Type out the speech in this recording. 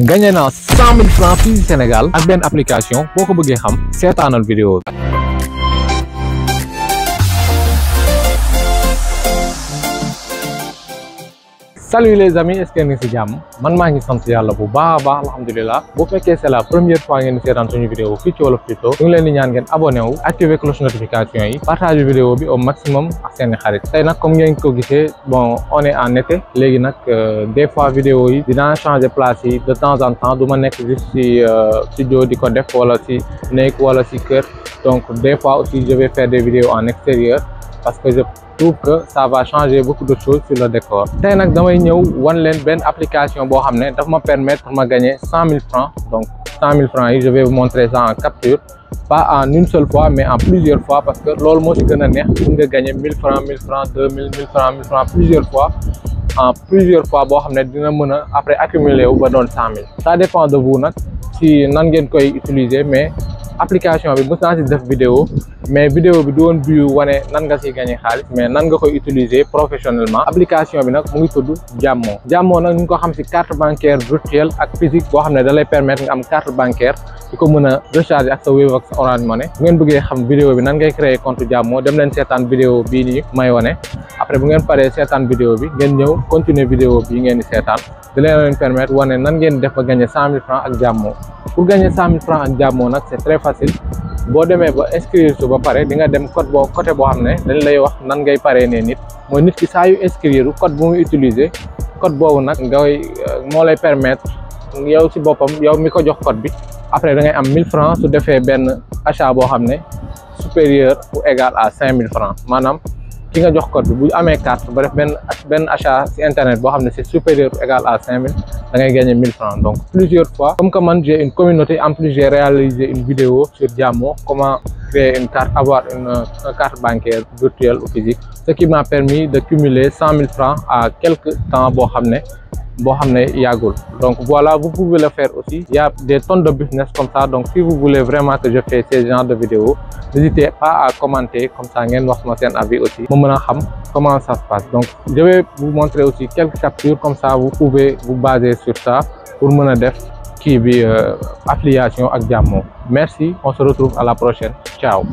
gagné naa 100 000 francs fii ci Sénégal ak benn application boo ko bëggee xam seetaanal vidéo bi. Salut les amis, est-ce que ngeen ngi ci jàmm man maa ngi sant yàlla bu baax a baax alhamdulilah. bu fekkee c'est la première fois ngeen di seetaan suñu vidéo fii ci Wolof Tuto ñu ngi leen di ñaan ngeen abonné wu activer cloche notification yi partage vidéo bi au maximum ak seeni xarit. tey nag comme ngeen ko gisee bon on est en été léegi nag des fois vidéo yi dinaa changer place yi de temps en temps du ma nekk juste ci studio di ko def wala ci néeg wala ci kër. Donc des fois aussi je vais faire des vidéos en extérieur parce que je trouve que ça va changer beaucoup de choses sur le décor. tey nag damay ñëw wan leen benn application boo xam ne daf ma permettre ma gagner 100 000 francs. Donc 100 000 francs yi je vais vous montrer ça en capture, pas en une seule fois mais en plusieurs fois parce que loolu moo ci gën a neex pour nga gagner 1000 francs 1000 francs 2000 1000 francs 1000 francs plusieurs fois boo xam ne dina mën a après accumuler wu ba doon 100 000. Ça dépend de vous nag ci nan ngeen koy utiliser mais application bi mës naa ci def vidéo mais vidéo bi du woon bi wane nan nga ciy gagner xaalis mais nan nga koy utiliser professionnellement. application bi nag mu ngi tudd Jammo. Jammo nag ñu ngi ko xam ci carte bancaire virtuelle ak physique boo xam ne da lay permettre nga am carte bancaire di ko mën a recharger ak sa Wave ak sa Orange Money. bu ngeen bëggee xam vidéo bi nan ngay créer compte Jammo dem leen seetaan vidéo bii nii may wane après bu ngeen paree seetaan vidéo bi ngeen ñëw continuer vidéo bi ngeen di seetaan di leen permettre wane nan ngeen def ba gagner 100 000 francs ak Jammo. pour gagner 100 000 francs ak Jammo nag c'est très facile. boo demee ba inscrire su ba pare di nga dem côté boo xam ne dañ lay wax nan ngay parrainer nit mooy nit ki saa yu inscrire code bu muy utiliser code boobu nag ngay moo lay permettre yow ci boppam yow mi ko jox code bi après da ngay am 1000 francs su defee benn achat boo xam ne supérieur ou égal à 5000 francs maanaam ki nga jox code bi bu amee carte ba def benn achat ci internet boo xam ne c'est supérieur ou égal à 5000 da ngay gagner 1000 francs. Donc plusieurs fois comme que man j'ai une communauté en plus j'ai réalisé une vidéo sur Jammo comment créer une carte, avoir une carte bancaire virtuelle ou physique, ce qui m'a permis de cumuler 100 000 francs à quelques temps boo xam ne yàggul. Donc voilà, vous pouvez le faire aussi. Il y a des tonnes de business comme ça. Donc si vous voulez vraiment que je fasse ce genre de vidéos, n'hésitez pas à commenter comme ça ngeen wax ma seen avis aussi ma mën a xam comment ça se passe. Donc je vais vous montrer aussi quelques captures comme ça vous pouvez vous baser sur ça pour mën a def kii bi affiliation ak Jammo. Merci, on se retrouve à la prochaine. Ciao.